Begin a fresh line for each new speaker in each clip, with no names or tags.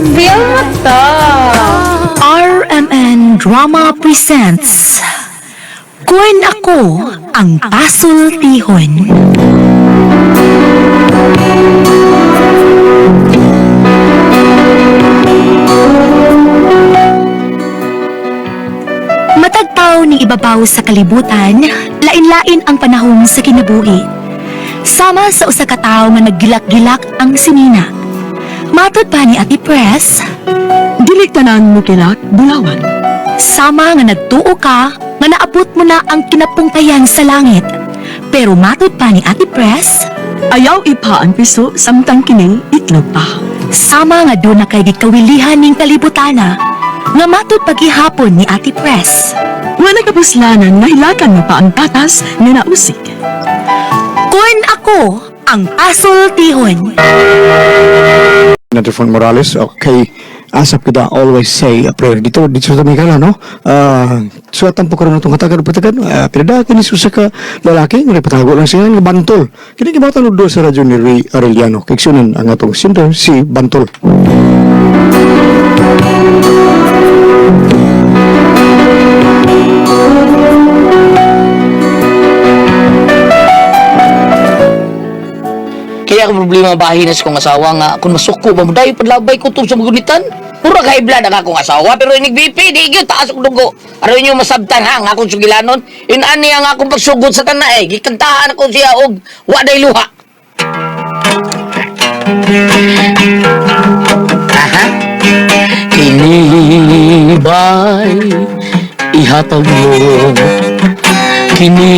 Vilma to.
RMN Drama Presents Kun Ako Ang Pasultihon. Matagtaw ni ibabaw sa kalibutan, lain-lain ang panahon sa kinabuhi. Sama sa usa ka tawo nga naggilak-gilak ang sinina. Matod pa ni Ate Press,
Dili tanan mo kilak, bulawan.
sama nga nagtuo ka nga naabot mo na ang kinapungkayan sa langit. Pero matod pa ni Ate Press,
Ayaw ipa ang piso samtang kini itlog pa.
Sama nga doon na kay gikawilihan ning kalibutana nga matod paghihapon ni Ate Press.
Wala kapuslanan nga hilakan mo pa ang tatas nga nausik.
Kun ako ang pasultihon.
Senator Fon Morales, okay. Asap kita always say a prayer. Dito, dito sa Dominicana, no? Suwatan po karon itong hatagan patagan. Pinada, kini usa ka lalaki, nga patago lang siya, nga bantol. Kini gibatan do sa radyo ni Ray Arellano. Kiksunan ang atong singer, si Bantol.
Kaya ang problema bahin na sa kong asawa nga kung masuko ba mo dayo padlabay ko to sa magunitan. Pura ka high ang akong asawa pero inig BP di gyud taas og dugo. Aron inyo masabtan ha ang akong sugilanon. In ani ang akong pagsugod sa tanan eh gikantahan ako siya og wa day luha. Aha. Kini bay ihatag mo, kini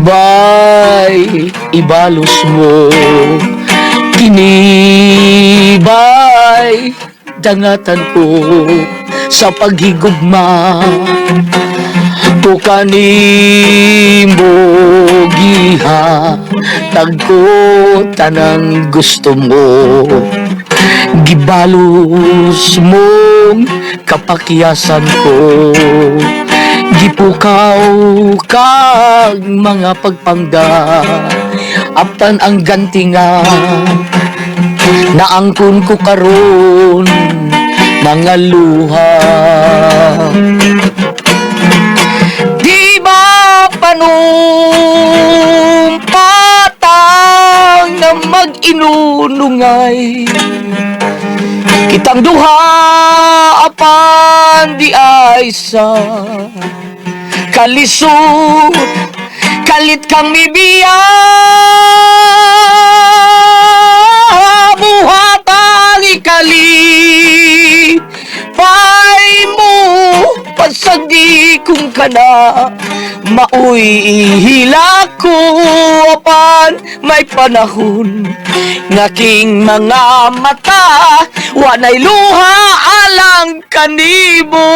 ba'y ibalos mo, kini ba'y dangatan ko sa paghigugma ko kanimo giha tagko tanang gusto mo, gibalos mong kapakyasan ko, gipukaw kag mga pagpangga apan ang ganti nga naangkon ko karon mga luha. Di ba panumpatang na mag-inunungay kitang duha apan di ay sa kalisod kalit kang mibiya, buhatang ikali pay mo pasagi kung kana maoy ihila ko apan may panahon ngaking mga mata wanay luha alang kanibo.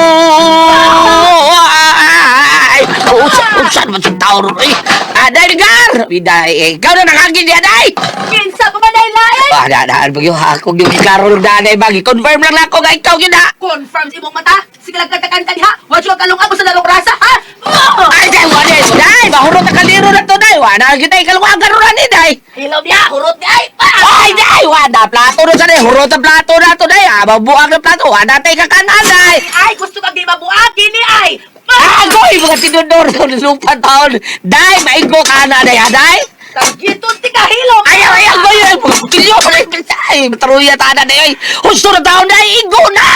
Ay, usa man sa tao ron, eh. Aday, Gar! Biday, eh. Ikaw na nakagin di, aday!
Kinsa pa man ay lain?
Ah, daan bagyo, ha? Ako yung klaro na aday, bagi. Confirm lang na ako nga ikaw yun, ha?
Confirm sa imong mata. Sige lang kanta diha. Wa jud kalung ako sa lalong rasa, ha? Oh!
Ay, day, wala, day! Mahurot ang kaliro na to, day! Wala, kita ikalwagan ron ni, day!
Hilom niya, hurot niya ay.
Ay, day! Wala, plato na sa day! Hurot ang plato na to, day! Ah, mabuang na plato! Wala tayo kakanan, day!
Ay, gusto kang di mabuak kini ay.
Ah, agoy! Mga tinudor, lupa taon! Day, maigo ka na, day, ha, day?
Tagiton ti kahilom.
Ayaw, ayaw, agoy! Ay, mga kutilyo! Ay, mataruya ta na, day! Husto na taon, day! Igo na!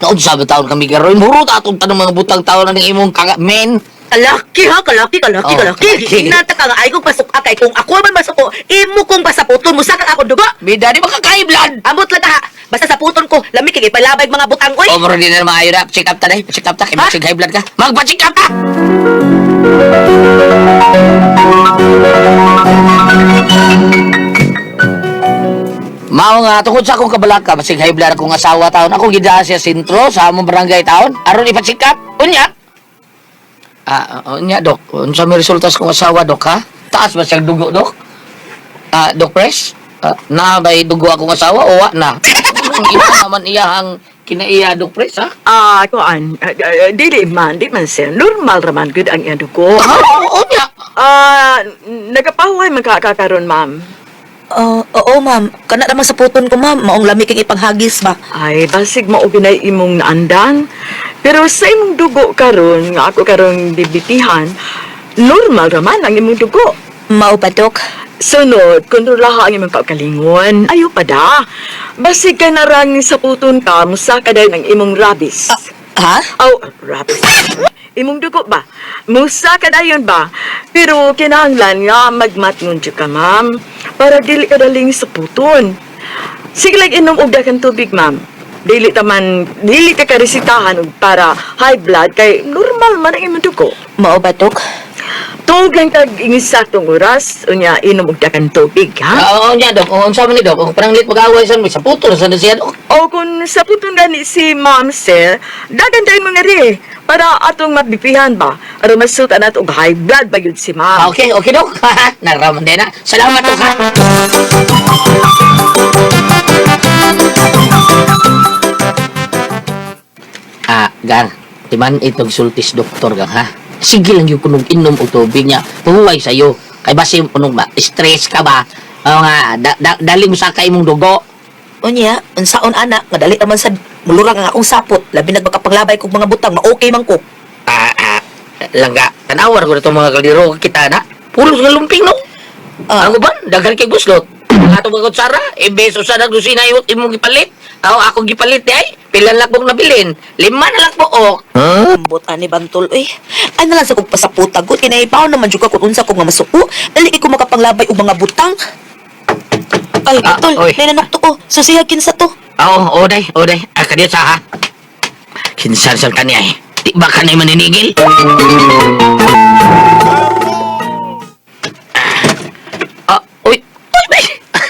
Naon sabi taon kami karon, murot atong tanong mga butang taon na ng imong kanga men.
Kalaki ha, kalaki, kalaki,
Oh,
kalaki.
kalaki.
Hinata ka nga ay kung pasok kay kung ako man masuko, imo kong pasaputon mo sakang ako dugo.
Bida di makakaiblad.
Amot lang ha. Basta saputon ko, lami kay ipalabay mga butang oy.
O, bro, di na maayo na. Check up ta, day. Check up ta. Kay
Ha?
mag high blood ka. Magpa-check up ta! Mao nga, tungkol sa akong kabalaka, basig high blood akong asawa taon. Ako gidaan siya sentro sa among barangay taon. Aron ipa-check up. Unya. Ah, unya, Dok. Unsa may resulta sa akong asawa, Dok, ha? Taas ba siyang dugo, Dok? Ah, Dok Press? Ah, na ba'y dugo akong asawa o wa na? Ang iba naman iya ang kinaiya, Dok Press, ha?
Ah, kuan, dili man, di man sir. Normal raman gud ang iyang dugo.
Ah, oo, unya.
Ah, nagapahuway man ka kakaron, ma'am.
Oo, ma'am. Kana naman sa puton ko, ma'am. Maong lami kang ipanghagis ba?
Ay, basig mao ginay imong naandan. Pero sa imong dugo karon nga ako karon bibitihan, normal raman ang imong dugo.
Mao ba, Dok?
Sunod, kontrolaha ang imong kaugalingon. Ayo pa da. Basig ka narang sa puton ka, musa ka dayon ang imong rabies.
Ha?
Aw, rabies. Imong dugo ba? Musa ka dayon ba? Pero kinahanglan nga magmatngon jud ka, ma'am. Para dili ka daling sa puton. Sige lang inom og daghang tubig, ma'am. Dili ta man, dili ka karesitahan og para high blood kay normal man ang imong dugo.
Mao ba, Dok?
Tuog lang kag ingisaktong oras, unya inom og daghang tubig, ha?
Oo niya, Dok. Oo, unsa man ni Dok. Kung pananglit mag-away sa sa puto sa na siya, Dok.
O kung sa putong gani si Ma'am Sir, dagandahin mo nga rin para atong mabipihan ba? Aron masutan nato og high blood ba yun si
Ah,
Ma'am.
okay, okay, Dok. Naraman din na. Salamat, Dok, ha. Ah, gang. Timan itong sultis doktor gang, ha? Sige lang yung kunog inom og tubig niya. Tuway sa'yo. Kay basi kunog ba, stress ka ba? Oo nga, dali mo sa kay imong dugo.
Unya, unsaon ana, nga dali naman sa mulurang ang akong sapot. Labi nagmakapanglabay kog mga butang, ma-okay man ko.
Ah, ah, langga. Tanawar ko na itong mga kaldero kita na. Pulos nga lumping, no?
Ah.
Ang uban, daghan kay guslot. Ang atong mga kutsara, imbes usa na dosina imong imong gipalit. Aw, akong gipalit di ay, pila lang kong nabilin? Lima na lang buok.
Ambot ani bantol oy. Ay na lang sa kog pasaputag ko kinaipaw naman jud ka kung unsa ko nga masuko. Dali kay ko makapanglabay og mga butang. Ay,
Ah,
tol,
oy.
may nanukto ko. Susiha kinsa to.
Oo, oh, day, oh, day. Ah, kadiyo sa ha. Kinsan sa kaniya eh. Di ba ka na maninigil? Ah, uy, uy, bay.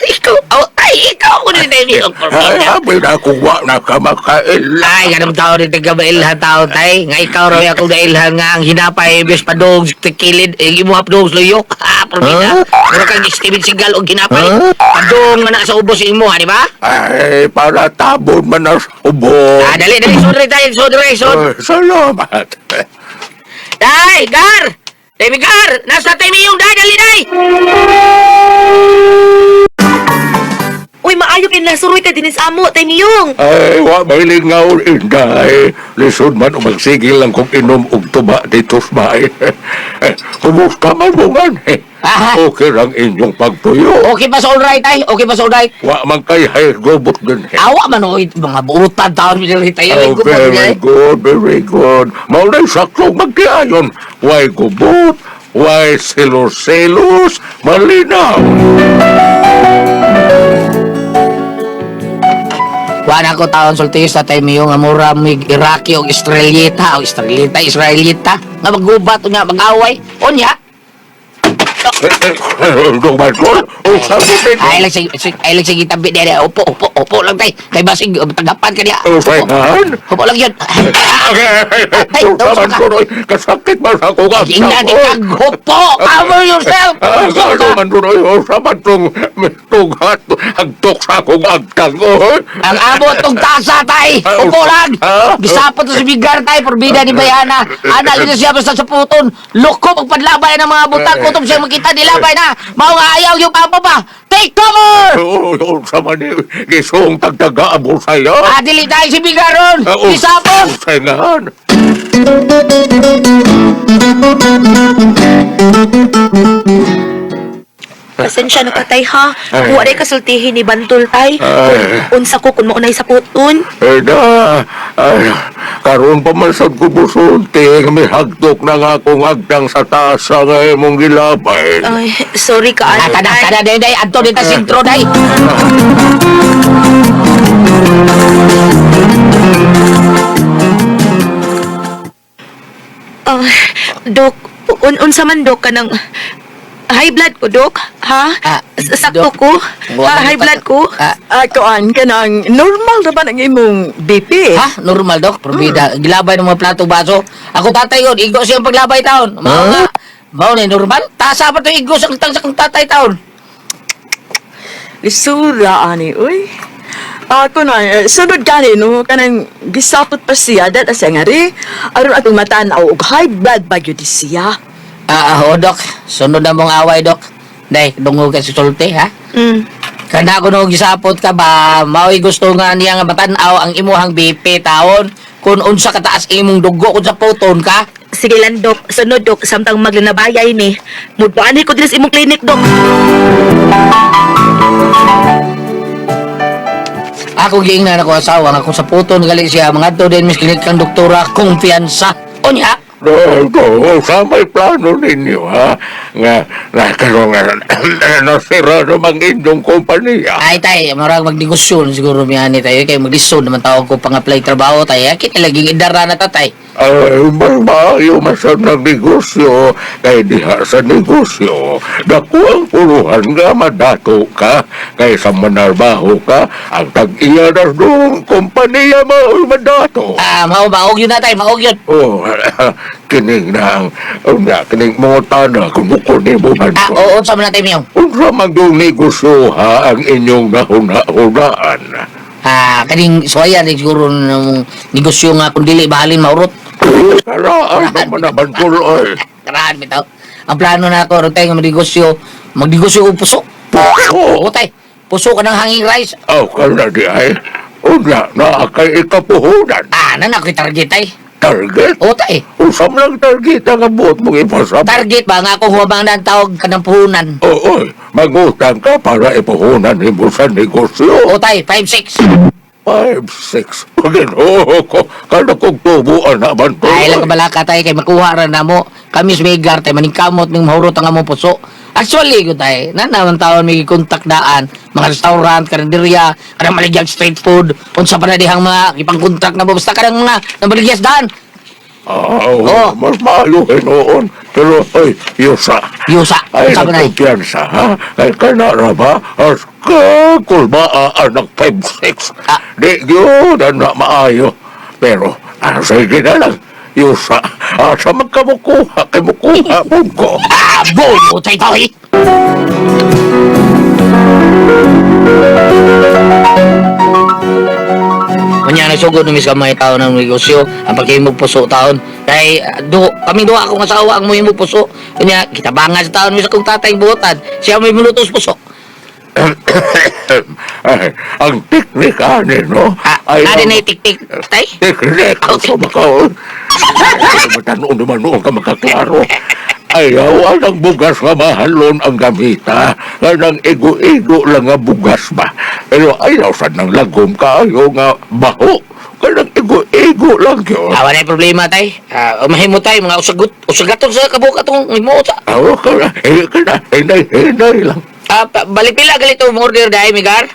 Ikaw, oh, ay, ikaw ko din tayo.
Ay, abi na kuwa na ka makaila.
Ay, ganun tao rin taga-mailhan tao, tay. Nga ikaw raw akong nailhan nga ang hinapay, imbes padong, tikilid, eh, imuha padong luyok. Ha, parbida. Mura kang Steven Seagal og hinapay. Padong nga na sa ubos imo, ha, di ba?
Ay, para tabon man na sa ubo.
Ah, dali, dali, sodre tayo, sodre, sod.
Ay, salamat.
Day, gar! Day, gar! Nasa tayo yung day, dali, day!
Uy, maayo kay nasuroy ka dinis amo, tay miyong.
Ay, wa mahiling nga inday. Lisod man umagsigil lang kung inom og tuba dito sa bahay. Eh, kumusta man mo nga eh?
Ah.
Okay lang inyong pagtuyo.
Okay pa sa all right, ay. Okay pa sa all right.
Wa man kay hay robot din eh.
Awa man, oy, mga buutan taon, dali tayo.
Oh, very good, very good. Maunay sakto magtiayon. Why gubot, why selos-selos, malinaw.
Wala ko taon sulti sa time yung amura mig Iraki o Israelita o Israelita Israelita nga maggubat o nga mag-away unya.
Dong Michael, oh, sabi
Ay lang ay lang sige tabi diya upo upo upo lang tay kay basig tagapan ka diya.
Oh, sayangan.
Upo lang yun.
Ay,
daw sa ka.
Kasakit man ako ka.
Ingnan kag hupo, cover yourself.
Ah, gano man doon, oh, sa man tong tunghat, hagtok sa akong agtang, oh.
Ang abot tong tasa tay. Upo lang. Gisapot to si Bigar tay porbida ni Bayana. Ana lino siya basta sa puton. Lukop ang panlabay ng mga butang kutob siya makita nilabay na. Mao nga ayaw yung papa pa. Take cover!
Oh, oh, sa man gisong tagtaga mo sa'yo.
Ah, dili tayo si Bigaron.
Ah, oh,
Gisapot.
oh, sayangan.
Pasensya na ka tay ha.
Ay.
Wa day kasultihin ni Bantol tay.
Ay.
Unsa ko kun maunay sa puton.
Eh na, ay, karon pa man sad ko busulti, may hagtok na nga akong agtang sa tasa nga imong gilabay.
Ay, sorry ka
Ah,
ano
tada,
tay.
tada, day, day. Adto dito sentro, day.
Ah, dok, unsa man dok kanang high blood ko dok, ha?
Ah,
Sakto
Dok.
ko.
Wa
Ah,
man
high blood ko.
Ah,
Ah, kuan kanang normal ra ba ang imong BP?
ha? Normal, dok. Probida. Gilabay ng mga plato baso. Ako tatay yun. Igo siyang paglabay taon. Mao nga. Mao na normal. Tasa pa to igo sa tang sa akong tatay taon.
Lisura ani uy. Ako na, eh, sunod gani no, kanang gisapot pa siya, dad siya nga ri. Aron atong matan-aw og high blood ba gyud siya.
Ah, ah, oh, dok. Sunod na mong away, dok. Day, dungog ka si sulti, ha?
Mm.
Kana ko nung gisapot ka ba, mao'y gusto nga niya nga matan-aw ang imuhang BP taon. Kung unsa kataas imong dugo kung sa puton ka.
Sige lang, Dok. Sunod, Dok. Samtang maglinabayay ni. Mudpaan ko din sa imong clinic, Dok.
Ako giingnan ako asawa nga kung sa puton gali siya mangadto din mis klinik kang doktora kumpiyansa. Unya,
No, no, sa may plano ninyo, ha? Nga, na, karon nga, nasira namang inyong kompanya.
Ay tay, marag magnegosyo na siguro miyani tayo kay maglisod naman tawag ko pang-apply trabaho tay. Kita laging idara na tatay.
Ay, may maayo masad ng negosyo, kay diha sa negosyo, dako ang puruhan nga madato ka, kay sa manarbaho ka, ang tag-iya na doong kompanya mao'y madato.
Ah, mao maog yun na tay, maog yun.
Oh, kining na ang, una, kining mga tana, kumuko ni mo man.
Ah, oo, sa man natin miyong.
Unsa man dong negosyo ha ang inyong nahuna-hunaan?
Ah, kaning suwayan din siguro ng negosyo nga kung dili bahalin maurot.
Karaan naman naman tuloy.
Karaan bitaw. Ang plano na ako ron tayo nga magnegosyo, magnegosyo og puso.
Oh,
Oo tay, puso ka ng hanging rice.
aw ka na di ay. Una na kay ikapuhunan.
Ah, na na ako'y target tay.
Target?
Oo tay.
Usam lang target ang buot mong ipasab.
Target ba nga ako huwabang na ang tawag ka ng puhunan.
Oo, mangutang ka para ipuhunan nimo sa negosyo.
Oo tay, 5-6.
5, 6. Ginoo ko, kada kong tubuan naman to.
Ay lang kabalaka tay kay makuha ra namo. Kami sa Megar tay maningkamot ning mahurot ang among puso. Actually ko tay, na naman taon may kontak daan, mga restaurant, karinderya, kanang maligyag street food, unsa pa na dihang mga ipang-kontak na mo basta kanang mga nabaligyas daan.
Ah,
Oo.
mas maayo hinuon. Pero, ay, yusa.
Yusa,
Ay,
unsa pa na?
nagkumpiyansa, ha? Kay kana ra ba? As ka, kulba, anak 5, 6.
Ah.
Di yun, na maayo. Pero, sige na lang. Yusa, asa magkamukuha, kay mukuha po ko.
Ah, boy, tay tay. Kanya nagsugod na mis kamay tao ng negosyo, ang pagkahimog puso taon. Kay do, kaming duha akong asawa ang muhimog puso. Kanya kitabangan sa taon mis akong tatay buotan. Siya may mulutos puso.
Ay, ang teknik, ani, no?
Ah,
Ay,
na tik-tik tay.
Teknik,
Oh,
sa makaon. Matanoon naman noon ka makaklaro. Ayaw, ang bugas nga mahalon ang gamita. Kanang ego-ego lang nga bugas ba. Pero ayaw sa nang lagom kaayo nga baho. Kanang ego-ego lang yun.
Ah, wala problema tay. Ah, mahimo tay mga usagot, usagaton sa kabuk atong himo sa.
Aw, kana, eh, kana, hinay-hinay lang.
Ah, balik pila galito mo order dai migar.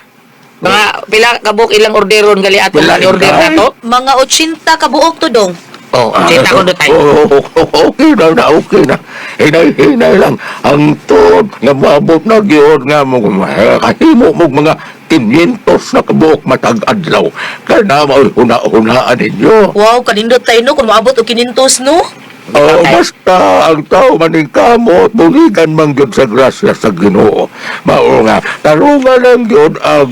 Mga pila kabuk ilang orderon gali atong
Pila,
order
day?
nato?
Mga 80 kabuok to, Dong.
Oh, kita ko do tay.
Oo, okay na na, okay na. Hinay-hinay lang. Ang tuod nga maabot na gyud nga mo kahimo mo mga 500 na kabuok matag adlaw. Kana mao'y huna-hunaan ninyo.
Wow, kanindot tayo, no? Kung maabot og 500, no?
Oh, basta ang tao maningkamot, buligan man gyud sa grasya sa Ginoo. Mao nga tarungan lang gyud ang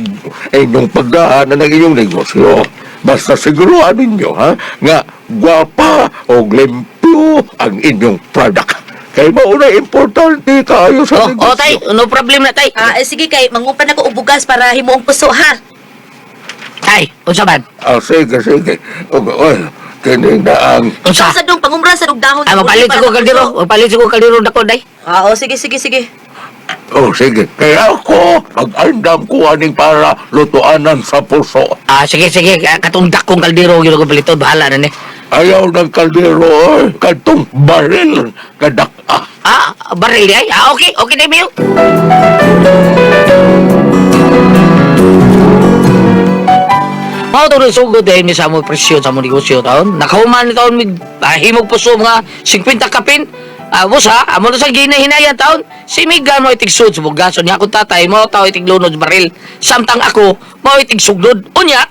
inyong pagdaan ng inyong negosyo. Basta siguruhan ninyo ha nga gwapa o limpyo ang inyong product. Kay mao na importante kaayo sa
Oh, oh tay,
negosyo.
no problem na tay.
Ah, eh, sige kay, mangupan ako og bugas para himuong puso, ha?
Tay, unsa man?
Ah, sige, sige. Oy, kini na ang
Unsa?
Sa dong, pangumra sa dong dahon.
Ah, magpalit sa ko kaldero, magpalit sa ko kaldero dako day.
Ah, oh, sige, sige, sige.
Oh, sige. Kaya ako, mag-andam ko aning para lutuanan sa puso.
Ah, sige sige, katong dakong kaldero gyud ko paliton, bahala na ni.
Ayaw ng kaldero, oy. Kadtong baril, kadak ah.
Ah, baril di ay. Ah, okay, okay na mayo. Mao to rin sugod dahil mi sa mo presyo sa mo negosyo taon. Nakahuman ni taon mig himog puso mga 50 kapin. Ah, busa, amo na sa ginahinayan taon. Si Miga mo itig sud sa bugason niya akong tatay mo tao itig lunod sa baril. Samtang ako mo itig suglod. Unya,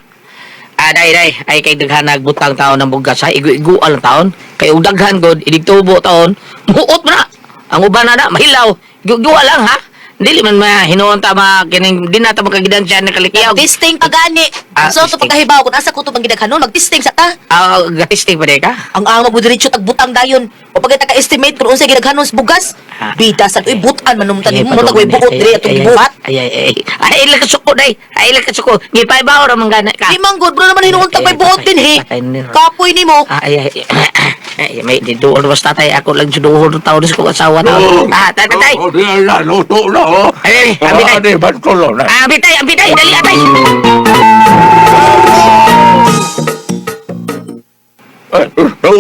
ah, day, day, ay kay daghan nagbutang taon ng bugas ha, igu-igual ang taon. Kay og daghan god, inig tubo taon, muot mo na. Ang uban na na, mahilaw. Igu-igual lang ha. Dili man ma hinuon ta ma kining di na ta makagidansya na kalikyaw.
Testing pa gani.
Ah,
So, to
testing.
pagkahibaw kung asa ko to panggidaghanon, mag-testing sa ta.
Ah, gatisting pa di ka?
Ang ama mo diretso tagbutang dayon. O pagkita ka estimate kung unsay gidaghanon sa bugas.
Ah.
Bida sa uy butan manumtan
Ay,
mo tag way
padungan,
buot
ay,
diri
ay,
atong
ay,
gibuhat.
Ay, ay, ay. Ay, ila ka suko day. Ay, ila ka suko. Gipay ba ra man gana ka?
Di man good bro naman hinuon tag
Ay,
may buot
patay,
din he.
patay ni Ron.
Kapoy nimo.
Ah, ay, ay, ay, may diduol mas tatay. Ako lang suduhon ng taon sa kong asawa na. Ah, tatay, tatay.
Oh, di na, luto na, oh.
Ay, ay, abi, tay.
Ah, di, bantol, na.
Ah, bitay, ah, bitay, dali, atay.
Ay,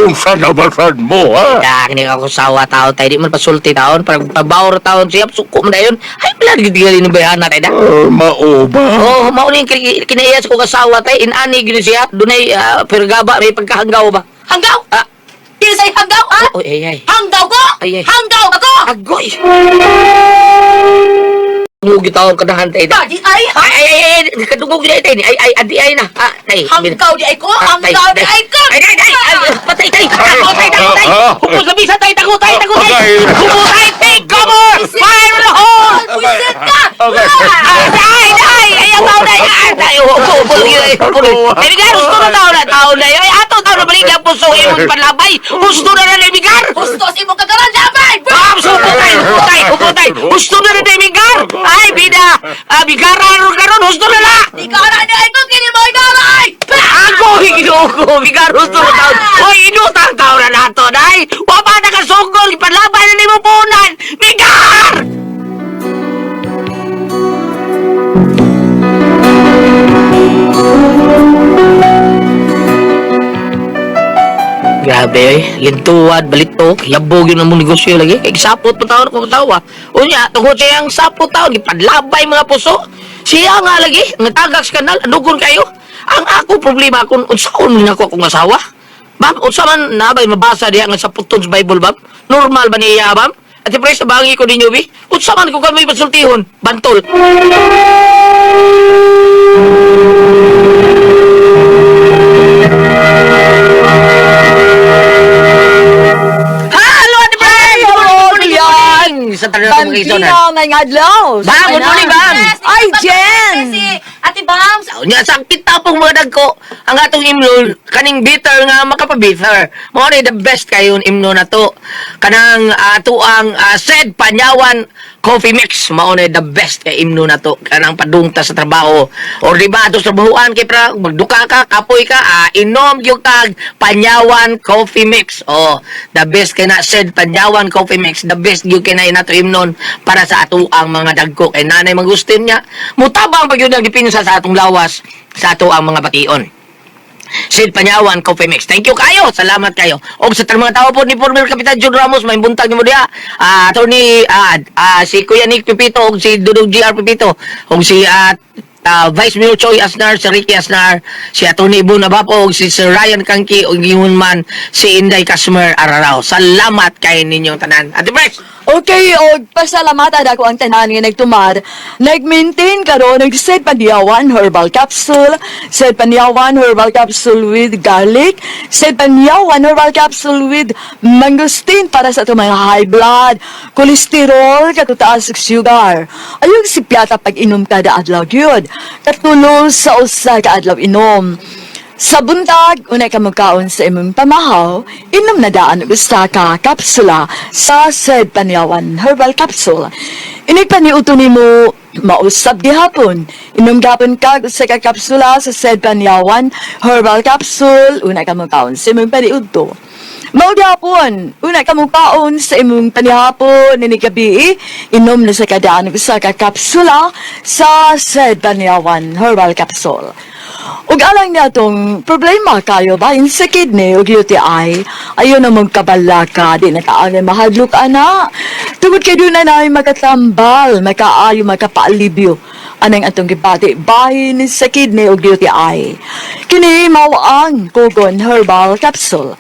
unsa na basan mo, ha?
Kaya ako sawa taon tayo, di man pasulti taon, parang pabawr taon siya, suko man dayon. Ay, wala, gidigali ni bayana tayo da.
Eh, mao ba?
Oh, mao ni kinaiya sa kong asawa tay, inani gyud siya, dunay pirgaba, may pagkahanggaw ba.
Hanggaw.
Ah,
Kinsay hanggaw ha?
oh, ay, ay.
Hanggaw ko.
Ay, ay.
Hanggaw ako.
Agoy! Mugi taon kadahan tayo da.
Ba, di ay ha.
Ay, ay, ay, ay, kadungog na tay ni. Ay, ay, adi ay na. Ah, tay.
Hanggaw di ay ko.
Ah, tay,
Hanggaw di
tay.
ay ko.
Ay, ay, ay, ay, patay, tay. Tako, tay, tako, tay. Hupo sa bisa, tay, tako, tay, tako, tay.
Okay.
Hupo, tay, take cover! Fire in the hole!
Buisit ka.
Okay.
Ah, Ay, ay, ay, ang tao na, ay, ay, hupo, hupo, hupo. Ay, bigar, gusto na tao na, tao na. Ay, ato, tao na, balik ang puso, imong panlabay. Gusto na na, bigar.
Gusto sa imong kagaran labay.
Ah, hupo tay, hupo tay, hupo tay. Gusto na na, bigar. Ay, bida. Ah, bigara, ron, karon, gusto na na.
Di ka na di ay ko kini mo igaray.
Ako, ginoo ko, bigar gusto na taon. Hoy, inutang taon na nato, day. Wa pa nakasugol, ipanlabay na nimo punan. Bigar! Grabe eh, lintuwad, balitok, yabog yun ang mong negosyo lagi. Kay sapot pa taon akong asawa. Unya, tungod siyang sapot taon, gipanlabay mga puso. Siya nga lagi, nga tagak sa kanal, anugon kayo. Ang ako problema kung unsaon man ako akong asawa. Ma'am, unsa man nabay mabasa diha nga sa puton sa Bible, ma'am? Normal ba niya, ma'am? At siyempre, sa bangi ko ninyo, bi? Unsa man ko kami pasultihon? Bantol. Hello, Ate Fred! Good morning, good morning, good morning! Sa tanan ng mga isonan.
Bandina, may adlaw.
Bam, good morning, Bam!
Ay, Jen!
Ate Bams,
Unya sakit tapong mga dagko ang atong imno kaning bitter nga makapabitter. Mao ni the best kayon imno na to. Kanang ato ang said Panyawan coffee mix mao ni the best kay imno na to. Kanang padungta sa trabaho or di ba ato sa trabahoan kay pra magduka ka kapoy ka inom gyud kag Panyawan coffee mix. Oh, the best kay na said Panyawan coffee mix. The best gyud kay na nato imnon para sa ato ang mga dagko kay nanay magustin niya. Mutabang pag yun ang gipinsa sa atong lawas sa ato ang mga bation. Sid Panyawan, Coffee Mix. Thank you kayo. Salamat kayo. Og sa tanang mga tao po ni former Kapitan John Ramos, may buntag nimo diha. Attorney si Kuya Nick Pipito og si Dudong GR Pipito og si Vice Mayor Choi Asnar, si Ricky Asnar, si Attorney Ibon Abapo, og si Sir Ryan Kangki, og yun man si Inday Casmer Ararao. Salamat kay ninyong tanan. Ate Fresh!
Okay, og pasalamatan ako ang tanan nga nagtumar. Nag-maintain karon og Said Panyawan Herbal Capsule, Said Panyawan Herbal Capsule with garlic, Said Panyawan Herbal Capsule with mangosteen para sa atong mga high blood, kolesterol, katutaas ug sugar. Ayog si Piata pag inom kada adlaw gyud. Katulo sa usa ka adlaw inom. Sa buntag, unay ka magkaon sa imong pamahaw, inom na daan og usa ka kapsula sa Said Panyawan Herbal Capsule. Inig paniuto nimo mausab gihapon. Inom gapon kag usa ka kapsula sa Said Panyawan Herbal Capsule, unay ka magkaon sa imong paniudto. Mao gihapon, una ka mukaon sa imong panihapon ini gabi, inom na sa kadaan og usa ka kapsula sa Said Panyawan Herbal Capsule. Ug alang niya tong problema kayo ba in sa kidney ug UTI, ayon na magkabalaka, di na kaangay mahadlok ana. Tungod kay doon na nay makatambal, makaayo, makapaalibyo anang atong gibati bahin sa kidney ug UTI. Kini mao ang Kogon Herbal Capsule.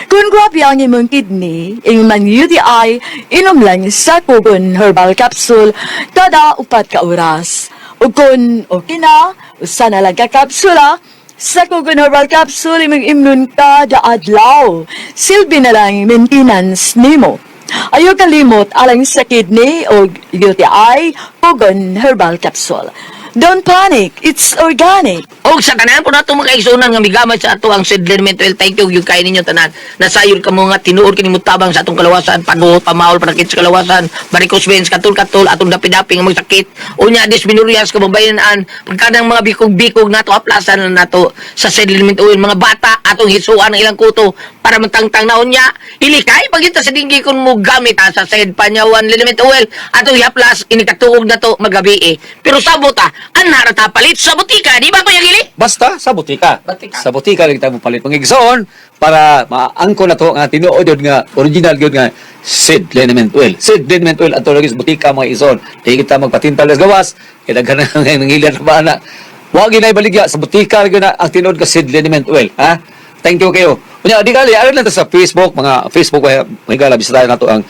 Kung grabe ang imong kidney, imong man UTI, inom lang sa Kogon Herbal Capsule kada 4 ka oras. Ug kung okay na, usa na lang ka kapsula, sa Kogon Herbal Capsule, imong imnon kada adlaw. Silbi na lang maintenance nimo. Ayaw kalimot alang sa kidney o UTI, Pugon Herbal Capsule. Don't panic, it's organic.
Og sa tanan po nato mga kaigsunan nga migamay sa ato ang Sid Liniment Oil. Thank you yung kay ninyo tanan. Nasayon ka mo nga tinuod kini mo tabang sa atong kalawasan, panuhot, pamahol, panakit sa kalawasan, varicose veins, katul-katul, atong dapi-dapi nga magsakit. Unya dysmenorrhea kababayenan, pagkadang mga bikog-bikog nato aplasan na nato sa Sid Liniment Oil, mga bata atong hisuan ang ilang kuto para matangtang na unya. Ilikay pagita sa dinggi kung mo gamit ha, sa Sid Panyawan Liniment Oil atong ihaplas inikatuog na to magabi eh. Pero sabot ah, anara ta palit sa butika, di ba Kuya Gili?
Basta sa butika.
Butika.
Sa butika lang tayo palit mga igsoon para maangko na to nga tinuod yun nga original yun nga seed liniment oil. Seed liniment oil ato lagi sa butika mga igsoon. Di kita magpatintal sa gawas kay daghan na nga nangilan na ba na. Wa ginay baligya sa butika gyud na ang tinuod ka seed liniment oil, ha? Thank you kayo. Unya di gali aron lang ta sa Facebook, mga Facebook eh, mga gala bisitahin nato ang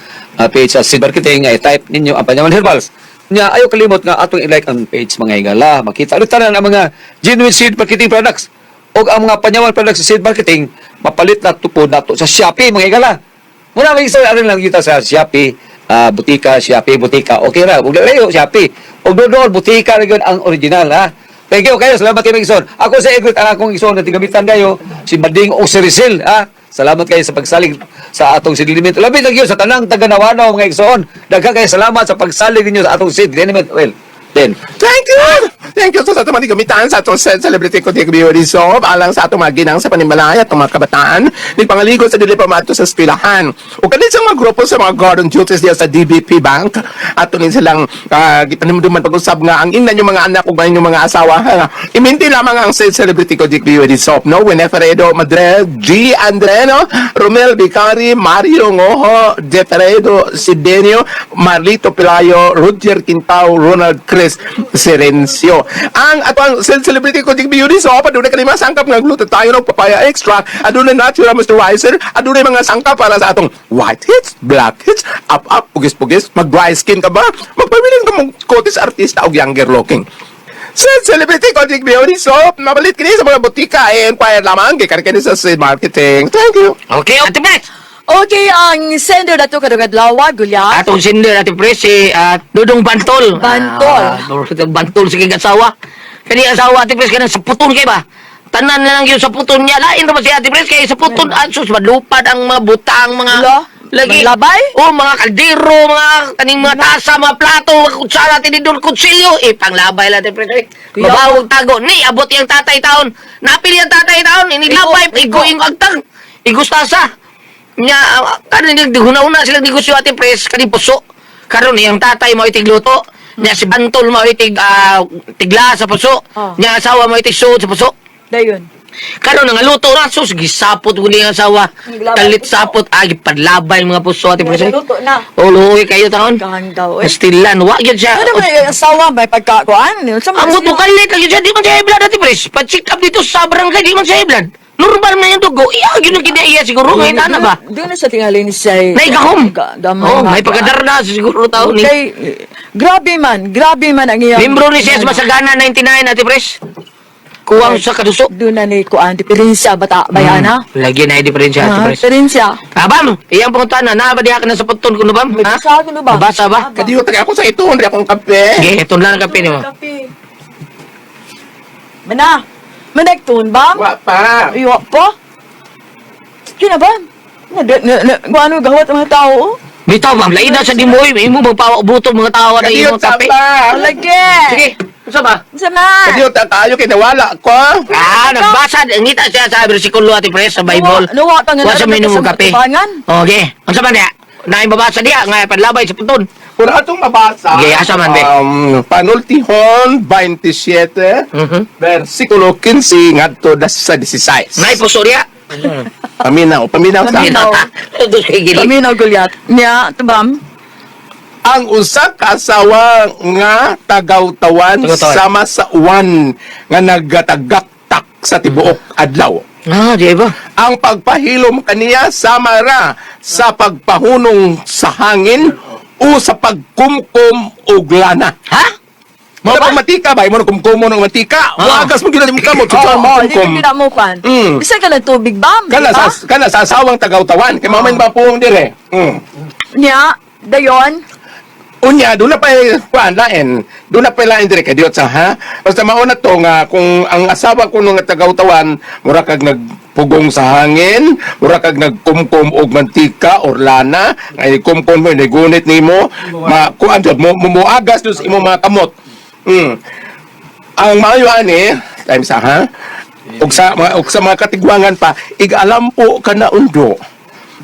page sa Seed Marketing nga i-type ninyo ang Panyawan Herbals. Nya ayo kalimot nga atong i-like ang page mga higala. Makita ulit tanan ang mga genuine seed marketing products o ang mga panyawan products sa seed marketing mapalit na po nato sa Shopee mga higala. Muna may isa aron lang kita sa Shopee, butika, Shopee, butika. Okay ra, ug layo Shopee. Ug doon butika ra gyud ang original ha. Thank you kayo, salamat kayo mga igsoon. Ako sa Egret ang akong igsoon nga tigamitan kayo si Mading o si Rizal ha. Salamat kayo sa pagsalig sa atong seed liniment. Labi na gyud sa tanang taga Nawanaw mga igsoon. Daghan kayo salamat sa pagsalig ninyo sa atong seed liniment oil. Then,
Thank you! Thank you sa atong mga gamitan sa atong celebrity ko Dick Beauty Soap alang sa atong mga ginang sa panimbalay at mga kabataan ni pangaligo sa dili pa maadto sa eskwelahan. Ug kani sa mga grupo sa mga garden duties diya sa DBP Bank ato ni silang gipanumduman pag-usab nga ang ina yung mga anak ug ang inyong mga asawa. Ha? Iminti lamang ang celebrity ko Dick Beauty Soap, no? Winifredo Madre, G. Andreno, Romel Vicari, Mario Ngoho, Jeffredo Sidenio, Marlito Pelayo, Roger Quintao, Ronald Chris Serencio. Ang ato ang celebrity ko Dick Beauty Soap, adunay kani mga sangkap nga glutathione o papaya extract, adunay natural moisturizer, adunay mga sangkap para sa atong whiteheads, blackheads, up up, pugis-pugis, mag-dry skin ka ba? Magpabilin ka mong cottage artista og younger looking. Sa Celebrity Kojic Beauty Soap, mabalit kini sa mga butika, eh, inquire lamang, gikan kini sa Seed Marketing. Thank you.
Okay, Ate Pres.
Okay, ang sender dato kadong adlaw, Gulyat.
Atong sender Ate Pres si Dudong Bantol.
Bantol.
Ah, Bantol sige asawa. Kani asawa Ate Pres kanang saputon kay ba? Tanan na lang yun sa puton niya. Lain ra ba si Ate Pres kay sa puton asus malupad ang mga butang mga
Lo?
lagi.
Manglabay?
Oh, mga kaldero, mga kaning mga tasa, mga plato, mga kutsara, tinidor, kutsilyo. Eh, panglabay lang Ate Pres. Eh.
Kuya.
Mabawag tago. Ni abot yung tatay taon. Napili ang tatay taon. Iniglabay,
Igo,
igo yung agtang. Igustasa. Nya, karon ni huna-huna sila negosyo Ate Pres kani puso. Karon iyang tatay mo itigluto. Nya si Bantol mo itig tigla sa puso.
Oh.
Nya asawa mo itig suod sa puso.
Dayon.
Karon nga luto na sus gisapot ko ang asawa.
Naglabay
Kalit
puso.
sapot agi panlabay mga puso Ate Pres.
Luto na.
Ulo kayo taon.
Kahandaw eh.
Pastilan wa gyud siya.
Ano man yung asawa may pagkakuan? Sa
Ang buto kalit lagi siya di man siya blood Ate Pres. Pa-check up dito sa barangay di man siya blood. Normal man yung dugo. Iya gyud ang kinaiya siguro ngayon ana ba.
Doon na sa tingalin siya.
Naigahom.
Gamay.
Oh, may pagkadarna siguro taon ni.
Okay, grabe man ang iyang...
Membro ni siya sa Masagana 99, Ate Pres. Kuwang sa kaduso.
Doon na ni Kuan, diferensya bata, bayan ha?
Lagi na yung diferensya, Ate
Ah,
Pres.
diferensya.
Ah, bam! Iyang pangutana, na ba diha ka na sa puton kuno bam?
May
Ha?
basa kuno ba?
Mabasa ba?
Kadiyo tagay ako sa ito, hindi akong kape.
Sige, ito lang ang kape nimo.
Kape. Mana, managtun ba?
Wa pa.
Iyo pa? Yun na ba? Na, na, na, kung ano gawat ang mga tao? oh.
Bitaw, bam, lain na sa dimoy, imo magpabuto mga tao na
Kadiyo
imong kape.
pa.
Lagi!
Sige, unsa ba?
Sama!
Kadiyo ta kayo kay nawala ko.
Ah, nagbasa, ngita siya sa bersikulo Ate Pres sa Bible.
Nuwa pa nga
Wa sa
naroon
minum
ka
og
sa
kape.
tubangan.
Okay, unsa man diha? Naay babasa diha nga panlabay sa puton.
Kung atong mabasa,
Okay, asa man, be?
Panultihon 27, versikulo 15 ngadto na sa 16.
Naay puso diha.
Paminaw, paminaw sa.
Paminaw.
Dos kay gili.
Kami na gulyat. Niya, tubam.
Ang usa ka asawa nga tagawtawan
Tagawtawan.
sama sa uwan nga nagatagaktak sa tibuok adlaw.
Ah, di ba?
Ang pagpahilom kaniya sama ra sa pagpahunong sa hangin o sa pagkumkum og lana.
Ha?
Mao ba mantika ba imo kumkumo ng mantika. Wagas mo gyud imong kamot sa
Oo,
mo
di
kum.
ko na mo kwan. Bisa ka ng tubig ba?
Kana
Di ba?
sa kana sa asawang tagawtawan kay mamay ba puong dire.
Nya, dayon.
Unya, doon na pa kuan lain. Doon na pa lain dire kay Diot sa ha. Basta mauna to nga kung ang asawa ko nung tagawtawan mura kag nagpugong sa hangin, mura kag nagkumkum og mantika or lana, ay kumkum mo gunit nimo, ma kuan jud mo muagas jud sa imong mga kamot. Ang maayo ani, time sa ha. Ug sa mga katigwangan pa, igalampo ka na undo.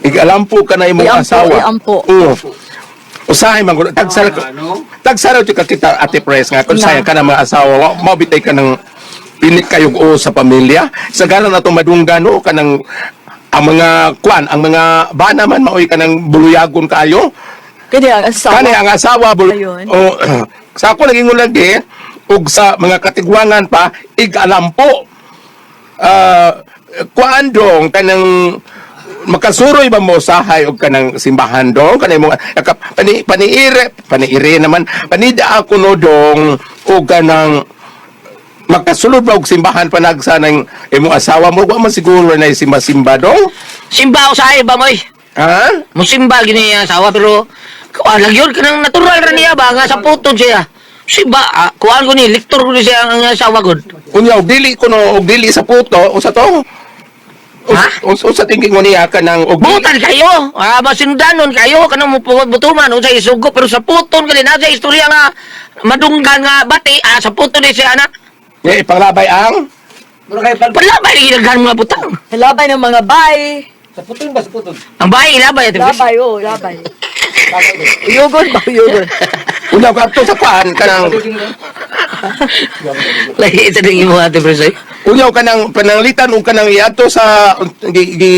Igalampo ka na imong
Iampo,
asawa.
iampo.
Oo. Usahay man gud tagsara tagsara jud ka kita Ate Pres nga kun
Na.
sayang ka na mga asawa wa mabitay ka ng pinit kayog o sa pamilya sa galang natong madunggan o kanang ang mga kwan ang mga bana man maoy kanang buluyagon kayo.
Kani ang asawa.
Kani ang asawa
Ayun.
o sa ako naging lagi ug sa mga katigwangan pa igalampo. Ah, kuan dong kanang makasuroy ba mo sahay og kanang simbahan dong kanang imong pani paniire paniire naman panida ako no dong og kanang makasulod ba og simbahan panagsa ng imong asawa mo wa man siguro na simba-simba dong?
Simba usahay ba moy?
Ha?
Musimba gini ang asawa pero kuan lang yun kanang natural ra niya ba nga sa puton siya. Simba ah, kuan ko ni lektor ko ni siya ang asawa gud.
Unya og dili ko no og dili sa puto usa to?
Ha?
Usa tingin mo niya kanang og dili-
Butan kayo. Ah, masindanon kayo kanang butuman unsay isugo pero sa puton kani na sa istorya nga madunggan nga bati ah, sa puton ni siya anak.
Nga ipanglabay ang
Mura kay pan.
Palabay lagi daghan mga butang.
Labay ng mga bay.
Sa putol ba sa putol?
Ang bahay ilabay ate. Pres.
Labay, oh, labay. Uyugon ba, uyugon?
Unya og adto sa kuan kanang
Lahi sa ding imo ate Pres. Ay.
unya og kanang pananglitan og kanang iadto sa gi, gi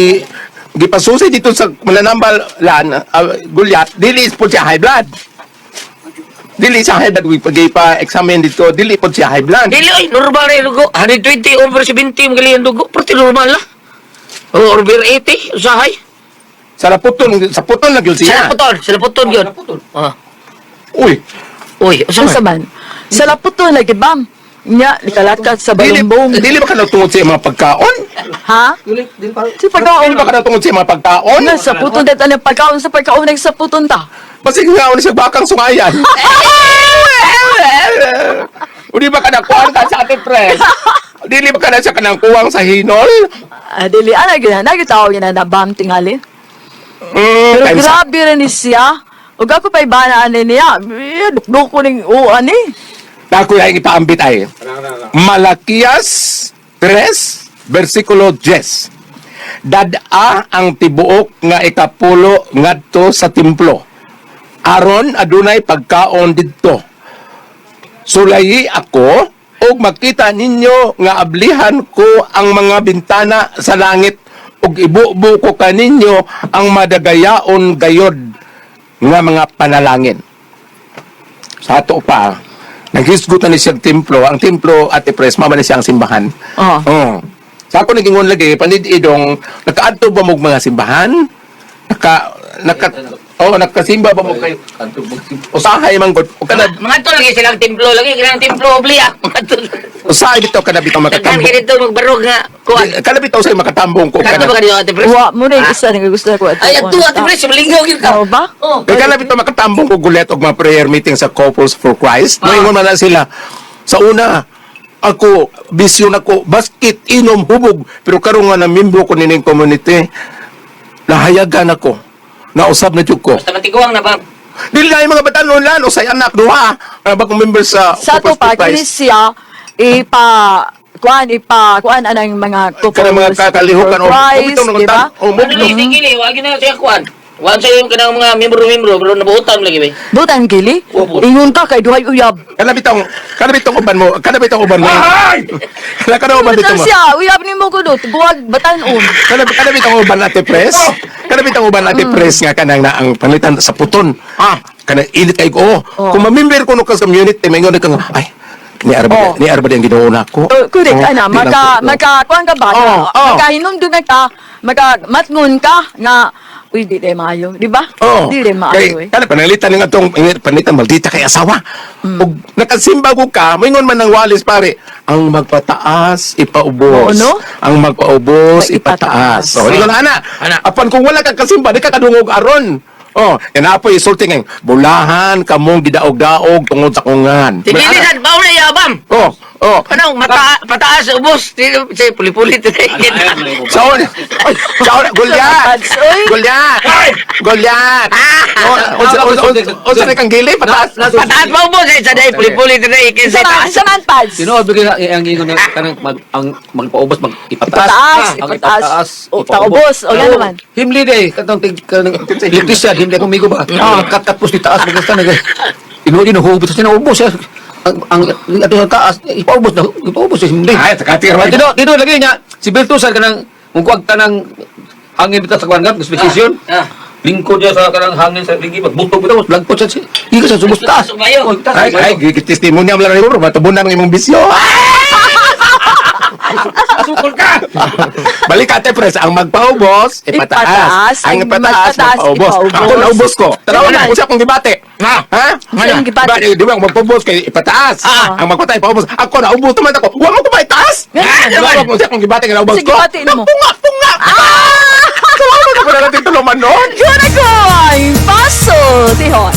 gipasusi dito sa mananambal lan gulyat dili po siya high blood. Dili siya high blood wi pa examine dito dili po siya high blood.
Dili oy normal ra yung dugo. 120 over 70 mga yung dugo. Pero normal lah. O over 80 usahay.
Sa puton lang gyud
Sila
siya.
puton, sila puton yun. Ah.
Uy,
Uy, usa
Unsa
man.
man? Sa laputo lagi bam. Nya, nikalakat sa
dili
balumbong.
dili ba ka tungod sa mga pagkaon?
Ha?
Dili din pa.
Sa pagkaon.
Dili ba ka tungod sa mga pagkaon?
Na, sa puton dat ang pagkaon sa pagkaon nag sa puton ta.
Basig nga sa bakang sungayan. Uli ba ka nakuhan ka sa ate Pres? Dili ba ka na siya kanang kuwang sa hinol?
Ah, dili ana gyud na gitaw gyud na bam tingali. Pero
Times up.
grabe rin ni siya. Ug ako pa ibana ani niya. Eh, dukduk ko ning uan ni.
Ako ay ipaambit ay. Malakias 3, versikulo 10. Dad-a ang tibuok nga ikapulo ngadto sa templo. Aron adunay pagkaon didto. Sulayi ako ug makita ninyo nga ablihan ko ang mga bintana sa langit ug ibubo ko kaninyo ang madagayaon gayod nga mga panalangin. Sa ato pa, naghisgot na ni siyang templo. Ang templo, Ate Pres, mama ni siya ang simbahan.
Oo.
Oo. Sa ako nagingon lagi, panid-idong, nakaadto ba mo og mga simbahan? Naka, naka, oh, nakasimba ba mo kayo? Usahay man gud. O kana
Mga to lagi silang templo lagi kanang templo obli ah. Mga to.
usahay bitaw kana bitaw
Daghan
makatambong.
kay dito magbarog nga kuan.
Kana bitaw say makatambong ko
Kadto
kana.
ba kanino ate Pres?
Wa mo na yung isa nga gusto ko ato.
Ay adto ate Pres, malingaw gyud ka.
Mao ba?
Oh.
Kay kana bitaw makatambong ko gulet og mga prayer meeting sa Couples for Christ. Moingon man na sila. Sa una, ako bisyo nako basket inom hubog pero karon nga na membro ko nining community nahayagan ako nausab na jud ko.
Basta matiguang na ba?
Dili na yung mga batanon lan usay anak duha nga bagong member sa
Sa ato
Couples
pa
for
kini
Christ.
siya ipa kuan ipa kuan anang mga couples
Kanang mga kakalihukan
for
o
Christ,
bitaw nang
di ba?
o mo
Ano lagi tingili, wag na siya kuan. Wa sa yung kanang mga membro-membro pero nabuotan lagi ba.
Butan gili.
Opo.
Ingon ka kay duhay uyab.
kana bitaw uban mo kana bitaw uban mo. Kana kana uban bitaw
Butan
mo.
siya, uyab nimo ko do, buwag batanon.
Kana bitaw uban ate Pres. Kana bitaw uban ate Pres nga kanang na ang panglitan sa puton. Ah, kana init kay ko.
Oh.
Kung mamember ko no ka sa community maingon ka nga ay ni arba
Oh.
ni arba ang Ginoo nako.
Oh, correct
Oh,
ana
di lang
maka
ko.
maka kuan ka ba
Oh, oh.
makahinumdum ka maka matngon ka nga Uy, di day maayo, di ba?
Oh,
Di day maayo eh.
Kay, kana pananglitan nga tong pananglitan maldita kay asawa. Ug nakasimba ko ka, moingon man ang walis pare, ang magpataas ipaubos.
Oo, no?
Ang magpaubos
Ipataas.
ipataas. So, oh, na ana.
Ana.
Apan kung wala ka kasimba, di ka kadungog aron. Oh, yan apoy isulti ngayon. Bulahan kamong gidaog-daog tungod sa kungan.
Tigilisan, bao na yabam.
Oh.
Ano, mata, pataas, ubos. Di, si puli-puli.
Saon, ay, saon, Goliath.
Oy.
Goliath. Goliath. Oh, unsa unsa unsa na kang gili pataas.
Pataas pa ubos. Eh, sa day, puli-puli. Kinsa
Sa
taas.
sa man pads.
Tinuod ba kaya ang ingon nga kanang mag ang magpaubos mag ipataas.
Ipataas,
Ang
ipataas.
ipataas.
O, taubos. O, yan naman.
Himli day katong tig kanang electrician himli akong migo ba. Kat kat pos ni taas magasta nag. Tinuod din hubot sa sinaubos siya. Ang ato sa taas ipaubos na ipaubos siya himli.
Ay, takati ra.
Tinuod tinuod lagi niya si Bertusan kanang mungkuag tanang hangin bitaw sa kuan gap specification. Lingkod niya sa kanang hangin sa ligi pagbutog bitaw lagpot siya. Ika sa subos taas.
Sumayo.
Oh, taas,
Ay,
sumayo.
ay, testimony lang ni bro, matubunan ang imong bisyo.
Sukol ka.
Balik ate pres, ang magpaubos, ipataas.
Ipataas.
Ang
Ang
ipataas,
magpataas,
magpaubos.
ipaubos.
Ako naubos ko. Tanawa na,
Ano?
unsa akong debate.
Ha?
Ha?
Unsa imong gibate?
Ba, di ba ang magpaubos kay ipataas? Ang magpataas, ipaubos. Ako naubos naman ako. Wa mo ko ba itaas?
Ah,
Di ba unsa akong gibate nga naubos
Sige,
ko?
gibate nimo.
Punga, punga. Ah! Salamat ako na natin tuluman noon.
Yun ako ang paso, tihon.